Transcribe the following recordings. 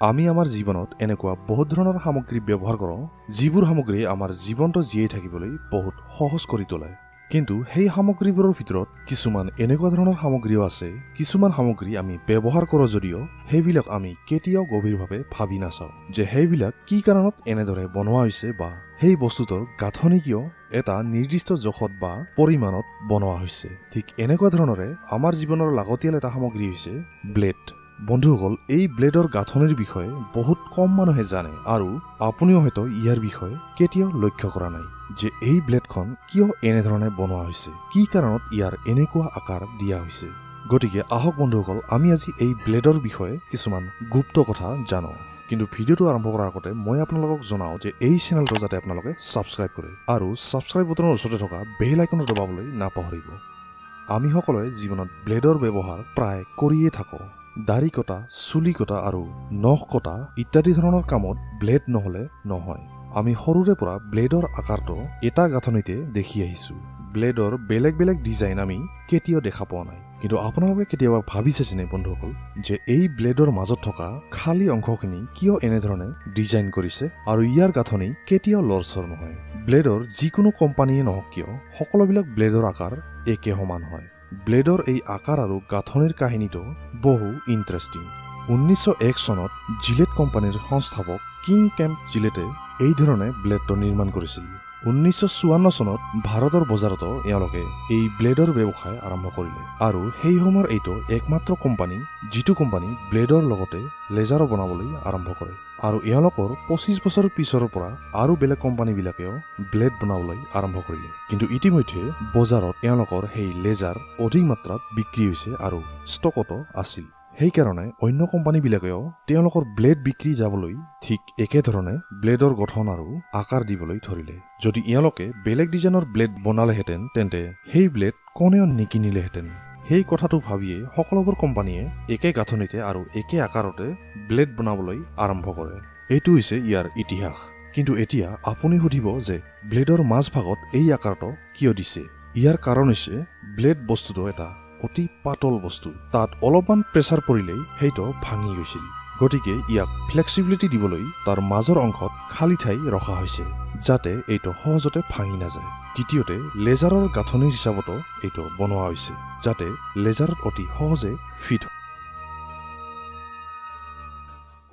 আমি আমাৰ জীৱনত এনেকুৱা বহুত ধৰণৰ সামগ্ৰী ব্যৱহাৰ কৰোঁ, যিবোৰ সামগ্ৰী আমাৰ জীৱনটো জীয়াই থাকিবলৈ বহুত সহজ কৰি তোলে। কিন্তু সেই সামগ্ৰীবোৰৰ ভিতৰত কিছুমান এনেকুৱা ধৰণৰ সামগ্ৰীও আছে, কিছুমান সামগ্ৰী আমি ব্যৱহাৰ কৰোঁ যদিও সেইবিলাক আমি কেতিয়াও গভীৰভাৱে ভাবি নাচাওঁ যে সেইবিলাক কি কাৰণত এনেদৰে বনোৱা হৈছে বা সেই বস্তুটোৰ গাঁথনি কিয় এটা নিৰ্দিষ্ট জোখত বা পৰিমাণত বনোৱা হৈছে। ঠিক এনেকুৱা ধৰণৰে আমাৰ জীৱনৰ লাগতিয়াল এটা সামগ্ৰী হৈছে ব্লেড। বন্ধুসকল, এই ব্লেডৰ গাঁথনিৰ বিষয়ে বহুত কম মানুহে জানে আৰু আপুনিও হয়তো ইয়াৰ বিষয়ে কেতিয়াও লক্ষ্য কৰা নাই যে এই ব্লেডখন কিয় এনেধৰণে বনোৱা হৈছে, কি কাৰণত ইয়াৰ এনেকুৱা আকাৰ দিয়া হৈছে। গতিকে আহক বন্ধুসকল, আমি আজি এই ব্লেডৰ বিষয়ে কিছুমান গুপ্ত কথা জানো। কিন্তু ভিডিঅ'টো আৰম্ভ কৰাৰ আগতে মই আপোনালোকক জনাওঁ যে এই চেনেলটো যাতে আপোনালোকে ছাবস্ক্ৰাইব কৰে আৰু ছাবস্ক্ৰাইব বটনৰ ওচৰতে থকা বেল আইকনটো দবাবলৈ নাপাহৰিব। আমি সকলোৱে জীৱনত ব্লেডৰ ব্যৱহাৰ প্ৰায় কৰিয়ে থাকোঁ। দাড়ি কটা, চুলি কটা আৰু নখ কটা ইত্যাদি ধৰণৰ কামত ব্লেড নহ'লে নহয়। আমি সৰুৰে পৰা ব্লেডৰ আকাৰটো এটা গাঁথনিতে দেখি আহিছোঁ। ব্লেডৰ বেলেগ বেলেগ ডিজাইন আমি কেতিয়াও দেখা পোৱা নাই। কিন্তু আপোনালোকে কেতিয়াবা ভাবি চাইছেনে বন্ধুসকল, যে এই ব্লেডৰ মাজত থকা খালী অংশখিনি কিয় এনেধৰণে ডিজাইন কৰিছে আৰু ইয়াৰ গাঁথনি কেতিয়াও লৰচৰ নহয়? ব্লেডৰ যিকোনো কোম্পানীয়ে নহওক কিয়, সকলোবিলাক ব্লেডৰ আকাৰ একে সমান হয়। ব্লেডৰ এই আকাৰ আৰু গাঁথনিৰ কাহিনীটো বহু ইণ্টাৰেষ্টিং। 1901 চনত জিলেট কোম্পানীৰ সংস্থাপক কিং কেম্প জিলেটে এই ধৰণে ব্লেডটো নিৰ্মাণ কৰিছিল। 1954 চনত ভাৰতৰ বজাৰতো এওঁলোকে এই ব্লেডৰ ব্যৱসায় আৰম্ভ কৰিলে আৰু সেই সময়ৰ এইটো একমাত্ৰ কোম্পানী যিটো কোম্পানী ব্লেডৰ লগতে লেজাৰো বনাবলৈ আৰম্ভ কৰে। আৰু এওঁলোকৰ 25 বছৰ পিছৰ পৰা আৰু বেলেগ কোম্পানীবিলাকেও ব্লেড বনাবলৈ আৰম্ভ কৰিলে। কিন্তু ইতিমধ্যে বজাৰত এওঁলোকৰ সেই লেজাৰ অধিক মাত্ৰাত বিক্ৰী হৈছে আৰু ষ্টকতো আছিল। সেইকাৰণে অন্য কোম্পানীবিলাকেও তেওঁলোকৰ ব্লেড বিক্ৰী যাবলৈ ঠিক একেধৰণে ব্লেডৰ গঠন আৰু আকাৰ দিবলৈ ধৰিলে। যদি এওঁলোকে বেলেগ ডিজাইনৰ ব্লেড বনালেহেঁতেন, তেন্তে সেই ব্লেড কোনেও নিকিনিলেহেঁতেন। সেই কথাটো ভাবিয়ে সকলোবোৰ কোম্পানীয়ে একে গাঁথনিতে আৰু একে আকাৰতে ব্লেড বনাবলৈ আৰম্ভ কৰে। এইটো হৈছে ইয়াৰ ইতিহাস। কিন্তু এতিয়া আপুনি সুধিব যে ব্লেডৰ মাজভাগত এই আকাৰটো কিয় দিছে? ইয়াৰ কাৰণ হৈছে ব্লেড বস্তুটো এটা অতি পাতল বস্তু। তাত অলপমান প্ৰেছাৰ পৰিলেই সেইটো ভাঙি গৈছিল। গতিকে ইয়াক ফ্লেক্সিবিলিটি দিবলৈ তাৰ মাজৰ অংশত খালী ঠাই ৰখা হৈছে, যাতে এইটো সহজতে ভাঙি নাযায়। দ্বিতীয়তে, লেজাৰৰ গাঁথনিৰ হিচাপতো এইটো বনোৱা হৈছে, যাতে লেজাৰত অতি সহজে ফিট হয়।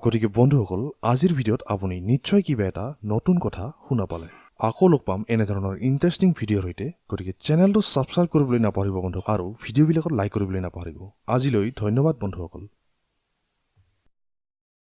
গতিকে বন্ধুসকল, আজিৰ ভিডিঅ'ত আপুনি নিশ্চয় কিবা এটা নতুন কথা শুনা পালে। আকৌ লগ পাম এনেধৰণৰ ইণ্টাৰেষ্টিং ভিডিঅ'ৰ সৈতে। গতিকে চেনেলটো ছাবস্ক্ৰাইব কৰিবলৈ নাপাহৰিব বন্ধু আৰু ভিডিঅ'বিলাকত লাইক কৰিবলৈ নাপাহৰিব। আজিলৈ ধন্যবাদ বন্ধুসকল।